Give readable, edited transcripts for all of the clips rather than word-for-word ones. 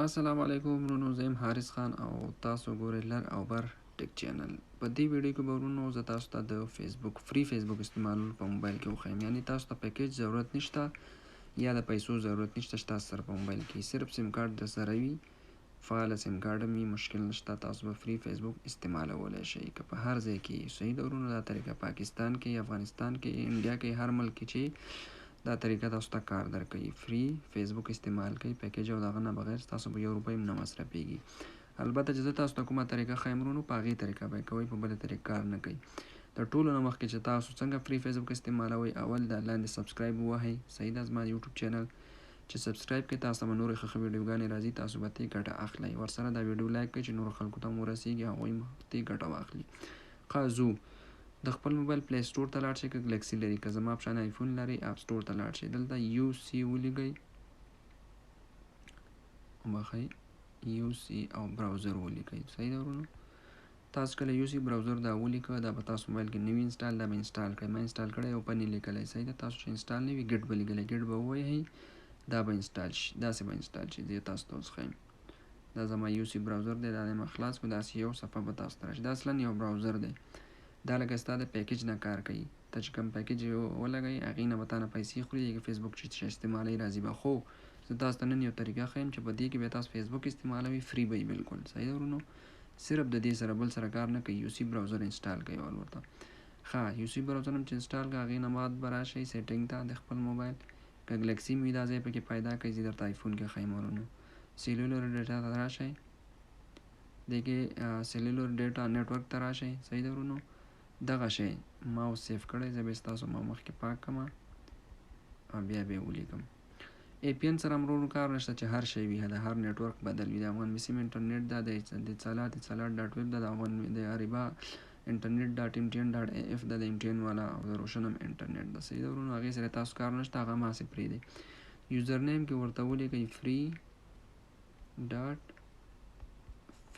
السلام علیکم ورونو، زه یم حارث خان او تاسو ګورئ لر او بر ټیک چینل. په دې ویډیو کې به ورونو زه تاسو ته د فیسبوک free فیسبوک استعمالولو په موبایل کې وښیم. یعنی تاسو ته پیکیج ضرورت نشته یا د پیسو ضرورت نشته چې تاسو سره په موبایل کې صرف سیم کارت در سره وي، فعال سیم کارت هم وي، مشکل نشته، تاسو به free فیسبوک استعمالولی شئ که په هر ځای کې. صحیح ده ورونو، دا طریقه پاکستان کې، افغانستان کې، انډیا کې، هر ملک کې چې دا طریقه تاسو ته کار درکوي. free فیسبوک استعمال کوي پیکیج او د هغه نه بغیر تاسو به یو روپۍ هم نه مصرفېږي. البته چې زه تاسو ته کومه طریقه ښیم ورونو، په هغې طریقه به یې کوئ، په بله طریقه کار نه کوي. د ټولو نه مخکې چې تاسو څنګه free فیسبوک استعمالوئ، اول دا لاندې subscribe ووهئ. صحیح ده، زما یوټیوب چینل چې subscribe کړئ تاسو ته به نورې ښه ښه ویډیوګانې راځي، تاسو به ترې ګټه اخلئ. ورسره دا ویډیو like کړئ چې نورو خلکو ته هم ورسېږي، هغوی هم ترې ګټه واخلي. ښه، ځو د خپل موبایل Play Store ته لاړ شئ که ګلکسي لري، که زما په شان آیفون لري App Store ته لاړ شئ. دلته UC ولیکئ، وبخښئ، UC او browser ولیکئ. صحیح ده ورونو، تاسو کله UC browser دا ولیکه، دا به تاسو موبایل کې نوي install، دا به install کړئ. ما install کړی او په نه لیکلی. صحیح ده، تاسو چې install نه وي get به لیکلی، get به ووهئ، دا به install شي، داسې به install شي. زه تاسو ته اوس ښیم. دا زما UC browser دی، دا دی ما خلاص کړو. داسې یو صفحه به تاسو ته راشي. دا اصلا یو browser دی، دا لکه ستا د پیکیج نه کار کوي. ته چې کوم پیکیج ولګوي هغې نه به تا نه پیسې خوري، که فیسبوک چې استعمالوي راځي به. خو زه تاسو ته نن یو طریقه ښیم چې په دې کې بیا تاسو فیسبوک استعمالوي، free به وي بالکل. صحیح ده ورونو، صرف د دې سره بل سره کار نه کوي. UC browser install کوي اول ورته. ښه، UC browser هم چې install کړه، هغې نه بعد به راشئ setting ته د خپل موبایل، که ګلکسي مې دا ځای پکې پیدا کړئ، زه درته آیفون کې ښیم ورونو. cellular data ته راشئ، دې کې cellular data network ته راشئ. صحیح ده ورونو، دغه شی ما اوس save کړی، زه به ستاسو ما مخکې پاک کړم او بیا به یې ولیکم. APN سره هم ورونو کار نشته چې هر شی وي، د هر network بدل وي. د افغان بیسیم انټرنیټ ده، د اتصالات اتصالات dot web ده، د افغان د اریبا انټرنیټ ډاټ ام ټي ان ډاټ ای اف ده، د ام ټي ان والا او د روشن هم انټرنیټ ده. صحیح ده ورونو، هغې سره تاسو کار نشته، هغه ما هسې پرېږدئ. username کې ورته ولیکئ free dot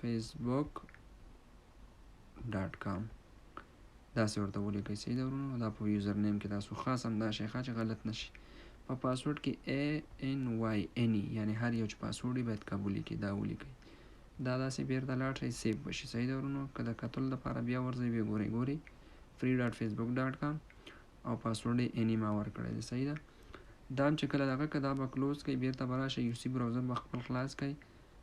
Facebook dot com، داسې ورته ولیکئ. صحیح ده ورونو، دا په username کې تاسو خاص هم دا شی ښه چې غلط نه شي. په پاسورډ کې ANY any، یعنی هر یو چې پاسورډ وي باید قبول کړي، دا ولیکئ. دا داسې بیرته لاړ شئ، save به شي. صحیح ده ورونو، که د کتلو دپاره بیا ورځئ بیا ګورئ، ګورئ free dot Facebook dot com او پاسورډ یې any ما ورکړی دی. صحیح ده، دا هم چې کله دغه که دا به close کړئ، بیرته به راشئ UC browser به خپل خلاص کړئ،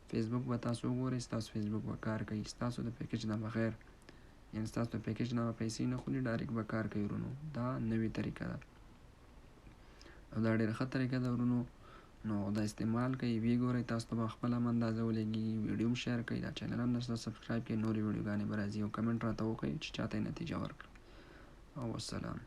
فیسبوک به تاسو وګورئ، ستاسو فیسبوک به کار کوي، ستاسو د پیکیج نه بغیر، یعنی ستاسو د پیکیج نه به پیسې نه خوري، direct به کار کوي ورونو. دا نوې طریقه ده او دا ډېره ښه طریقه ده ورونو. نو دا استعمال کړئ، ویې ګورئ، تاسو ته به خپله هم اندازه ولګېږي. ویډیو هم share کړئ، دا چینل هم درسره subscribe کړئ، نورې ویډیوګانې به راځي او کمنټ راته وکړئ چې چاته یې نتیجه ورکړه. او والسلام.